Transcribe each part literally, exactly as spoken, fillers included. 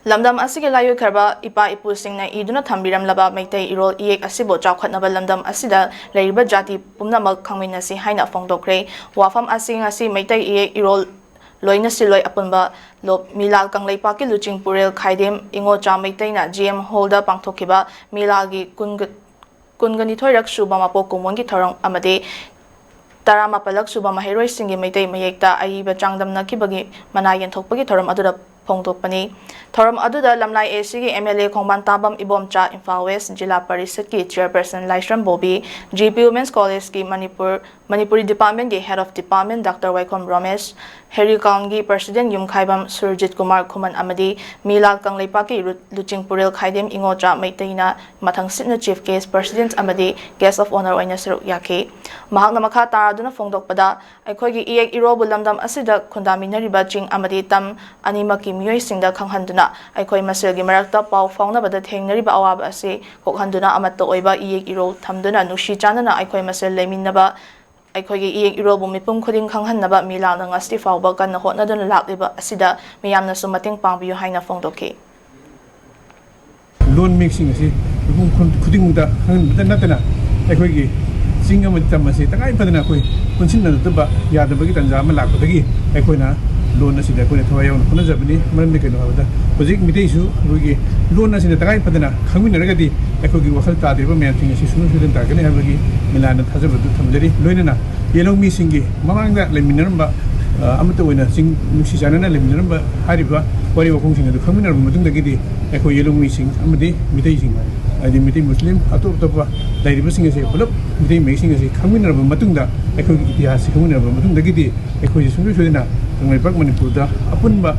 ꯂꯝꯗꯝ ꯑꯁꯤꯒꯤ ꯂꯥꯏꯑꯣꯏꯈ꯭ꯔꯕ ꯏꯄꯥ ꯏꯄꯨꯁꯤꯡꯅ ꯏꯗꯨꯅ ꯊꯝꯕꯤꯔꯝꯂꯕ ꯃꯩꯇꯩ ꯏꯔꯣꯜ ꯏꯌꯦꯛ ꯑꯁꯤꯕꯨ ꯆꯥꯎꯈꯠꯅꯕ ꯂꯝꯗꯝ ꯑꯁꯤꯗ ꯂꯩꯔꯤꯕ ꯖꯥꯇꯤ ꯄꯨꯝꯅꯃꯛ ꯈꯪꯃꯤꯟꯅꯁꯤ ꯍꯥꯏꯅ ꯐꯣꯡꯗꯣꯛꯈ꯭ꯔꯦ꯫ ꯋꯥꯐꯝ ꯑꯁꯤ ꯉꯁꯤ ꯃꯩꯇꯩ ꯏꯌꯦꯛ ꯏꯔꯣꯜ ꯂꯣꯏꯅ ꯁꯤꯜꯂꯣꯏ ꯑꯄꯨꯟꯕ ꯂꯣꯞ ꯃꯤꯂꯥꯜ ꯀꯪꯂꯩꯄꯥꯛꯀꯤ ꯂꯨꯆꯤꯡꯄꯨꯔꯦꯜ ꯈꯥꯏꯗꯦꯝ ꯏꯉꯣꯆꯥ ꯃꯩꯇꯩꯅ ꯖꯤ ꯑꯦꯝ ꯍꯣꯜꯗ ꯄꯥꯡꯊꯣꯛꯈꯤꯕ ꯃꯤꯂꯥꯜꯒꯤ ꯀꯨꯟꯒ ꯀꯨꯟꯒ ꯅꯤꯊꯣꯏꯔꯛ ꯁꯨꯕ ꯃꯄꯣꯛ ꯀꯨꯝꯑꯣꯟꯒꯤ ꯊꯧꯔꯝ ꯑꯃꯗꯤ ꯇꯔꯥꯃꯥꯄꯜꯂꯛ ꯁꯨꯕ ꯃꯍꯩꯔꯣꯏꯁꯤꯡꯒꯤ ꯃꯩꯇꯩ ꯃꯌꯦꯛꯇ ꯑꯏꯕ ꯆꯥꯡꯗꯝꯅꯈꯤꯕꯒꯤ ꯃꯅꯥ ꯌꯦꯟꯊꯣꯛꯄꯒꯤ ꯊꯧꯔꯝ ꯑꯗꯨꯗ ꯐꯣꯡꯗꯣꯛꯄꯅꯤ꯫ ꯊꯧꯔꯝ ꯑꯗꯨꯗ ꯂꯝꯂꯥꯏ ꯑꯦ ꯁꯤꯒꯤ M L A Khongban Tabam Ibomcha, Imphal west Zila ꯄꯔꯤꯁꯠꯀꯤ chairperson Laishram Bobi, G P women's ꯀꯣꯂꯦꯖꯀꯤ ꯃꯅꯤꯄꯨꯔ, ꯃꯅꯤꯄꯨꯔꯤ ꯗꯤꯄꯥꯔꯠꯃꯦꯟꯒꯤ head of department doctor Waikhom Romesh, ꯍꯦꯔꯤꯀꯥꯎꯟꯒꯤ ꯄ꯭ꯔꯁꯤꯗꯦꯟ ꯌꯨꯝꯈꯥꯏꯕꯝ ꯁꯨꯔꯖꯤꯠ ꯀꯨꯃꯥꯔ ꯈꯨꯃꯟ ꯑꯃꯗꯤ ꯃꯤꯂꯥꯜ ꯀꯪꯂꯩꯄꯥꯛꯀꯤ ꯂꯨ-, ꯂꯨꯆꯤꯡꯄꯨꯔꯦꯜ ꯈꯥꯏꯗꯦꯝ ꯏꯉꯣꯆꯥ ꯃꯩꯇꯩꯅ ꯃꯊꯪꯁꯤꯠꯅ ꯆꯤꯐ ꯒꯦꯁ, ꯄ꯭ꯔꯁꯤꯗꯦꯟ ꯑꯃꯗꯤ ꯒꯦꯁ ꯑꯣꯐ ꯑꯣꯅꯔ ꯑꯣꯏꯅ ꯁꯔꯨꯛ ꯌꯥꯈꯤ꯫ ꯃꯍꯥꯛꯅ ꯃꯈꯥ ꯇꯥꯗꯨꯅ ꯐꯣꯡꯗꯣꯛꯄꯗ, ꯑꯩꯈꯣꯏꯒꯤ ꯏꯌꯦꯛ ꯏꯔꯣꯕꯨ ꯂꯝꯗꯝ ꯑꯁꯤꯗ ꯈꯨꯟꯗꯥꯃꯤꯟꯅꯔꯤꯕ ꯆꯤꯡ ꯑꯃꯗꯤ ꯇꯝ ꯑꯅꯤꯃꯛꯀꯤ ꯃꯤꯑꯣꯏꯁꯤꯡꯗ ꯈꯪꯍꯟꯗꯨꯅ, ꯑꯩꯈꯣꯏ ꯃꯁꯦꯜꯒꯤ ꯃꯔꯛꯇ ꯄꯥꯎ ꯐꯥꯎꯅꯕꯗ ꯊꯦꯡꯅꯔꯤꯕ ꯑꯋꯥꯕ ꯑꯁꯤ ꯀꯣꯛꯍꯟꯗꯨꯅ, ꯑꯃꯠꯇ ꯑꯣꯏꯕ ꯏꯌꯦꯛ ꯏꯔꯣ ꯊꯝꯗꯨꯅ, ꯅꯨꯡꯁꯤ ꯆꯥꯟꯅꯅ ꯑꯩꯈꯣꯏ ꯃꯁꯦꯜ ꯂꯩꯃꯤꯟꯅꯕ, ꯑꯩꯈꯣꯏꯒꯤ ꯏꯌꯦꯛ ꯏꯔꯣꯕꯨ ꯃꯤꯄꯨꯝ ꯈꯨꯗꯤꯡ ꯈꯪꯍꯟꯅꯕ ꯃꯤꯂꯥꯜꯅ ꯉꯁꯤ ꯐꯥꯎꯕ ꯀꯟꯅ ꯍꯣꯠꯅꯗꯨꯅ ꯂꯥꯛꯂꯤꯕ ꯑꯁꯤꯗ ꯃꯤꯌꯥꯝꯅꯁꯨ ꯃꯇꯦꯡ ꯄꯥꯡꯕꯤꯌꯨ ꯍꯥꯏꯅ ꯐꯣꯡꯗꯣꯛꯈꯤ꯫ ꯂꯣꯟ ꯃꯌꯦꯛꯁꯤꯡ ꯑꯁꯤ ꯃꯤꯄꯨꯝ ꯈꯨ-, ꯈꯨꯗꯤꯡꯃꯛꯇ ꯈꯪꯍꯟꯕꯇ ꯅꯠꯇꯅ, ꯑꯩꯈꯣꯏꯒꯤ ꯆꯤꯡ ꯑꯃꯗꯤ ꯇꯝ ꯑꯁꯤ ꯇꯉꯥꯏ ꯐꯗꯅ ꯑꯩꯈꯣꯏ ꯄꯨꯟꯁꯤꯟꯅꯗꯕ ꯌꯥꯗꯕꯒꯤ ꯇꯥꯟꯖꯥ ꯑꯃ ꯂꯥꯛꯄꯗꯒꯤ, ꯑꯩꯈꯣꯏꯅ ꯂꯣꯟ ꯑꯁꯤꯗ ꯑꯩꯈꯣꯏꯅ ꯊꯋꯥꯏ ꯌꯥꯎꯅ ꯍꯣꯠꯅꯖꯕꯅꯤ꯫ ꯃꯔꯝꯗꯤ ꯀꯩꯅꯣ ꯍꯥꯏꯕꯗ, ꯍꯧꯖꯤꯛ ꯃꯤꯇꯩꯁꯨ ꯑꯩꯈꯣꯏꯒꯤ ꯂꯣꯟ ꯑꯁꯤꯅ ꯇꯉꯥꯏ ꯐꯗꯅ ꯈꯪꯃꯤꯟꯅꯔꯒꯗꯤ, ꯑꯩꯈꯣꯏꯒꯤ ꯋꯥꯈꯜ ꯇꯥꯗ꯭ꯔꯤꯕ ꯃꯌꯥꯝꯁꯤꯡ ꯑꯁꯤ ꯁꯨꯡꯁꯣꯏ ꯁꯣꯏꯗꯅ ꯇꯥꯔꯛꯀꯅꯤ ꯍꯥꯏꯕꯒꯤ ꯃꯤꯂꯥꯟꯅ ꯊꯥꯖꯕꯗꯨ ꯊꯝꯖꯔꯤ꯫ ꯂꯣꯏꯅꯅ ꯌꯦꯂꯣꯡꯃꯤꯁꯤꯡꯒꯤ ꯃꯃꯥꯡꯗ ꯂꯩꯃꯤꯟꯅꯔꯝꯕ, ꯑ, ꯑꯃꯠꯇ ꯑꯣꯏꯅ ꯆꯤꯡ ꯅꯨꯡꯁꯤ ꯆꯥꯟꯅꯅ ꯂꯩꯃꯤꯟꯅꯔꯝꯕ ꯍꯥꯏꯔꯤꯕ ꯋꯥꯔꯤ ꯋꯥꯈꯣꯡꯁꯤꯡ ꯑꯗꯨ ꯈꯪꯃꯤꯟꯅꯔꯕ ꯃꯇꯨꯡꯗꯒꯤꯗꯤ, ꯑꯩꯈꯣꯏ ꯌꯦꯂꯣꯡꯃꯤꯁꯤꯡ ꯑꯃꯗꯤ ꯃꯤꯇꯩꯁꯤꯡ, ꯍꯥꯏꯗꯤ ꯃꯤꯇꯩ ꯃꯨꯁꯂꯤꯝ, ꯑꯇꯣꯞ ꯑꯇꯣꯞꯄ ꯂꯩꯔꯤꯕꯁꯤꯡ ꯑꯁꯦ ꯄꯨꯂꯞ ꯃꯤꯇꯩ ꯃꯌꯦꯛꯁꯤꯡ ꯑꯁꯤ ꯈꯪꯃꯤꯟꯅꯔꯕ ꯃꯇꯨꯡꯗ, ꯑꯩꯈꯣꯏꯒꯤ ꯏꯇꯤꯍꯥꯁꯁꯤ ꯈꯪꯃꯤꯟꯅꯔꯕ ꯃꯇꯨꯡꯗꯒꯤꯗꯤ, ꯑꯩꯈꯣꯏꯁꯤ ꯁꯨꯡꯁꯣꯏ ꯁꯣꯏꯗꯅ ꯀꯪꯂꯩꯄꯥꯛ ꯃꯅꯤꯄꯨꯔꯗ ꯑꯄꯨꯟꯕ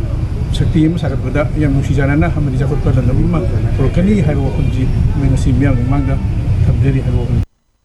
ꯁꯛꯇꯤ ꯑꯃ ꯁꯥꯒꯠꯄꯗ ꯌꯥꯝ ꯅꯨꯡꯁꯤ ꯆꯥꯟꯅꯅ ꯑꯃꯗꯤ ꯆꯥꯎꯈꯠꯄ ꯂꯝꯗꯝ ꯑꯃ ꯄꯨꯔꯛꯀꯅꯤ ꯍꯥꯏꯕ ꯋꯥꯐꯝꯁꯤ ꯑꯩꯈꯣꯏ ꯉꯁꯤ ꯃꯤꯌꯥꯝꯒꯤ ꯃꯃꯥꯡꯗ ꯊꯝꯖꯔꯤ ꯍꯥꯏꯕ ꯋꯥꯐꯝ꯫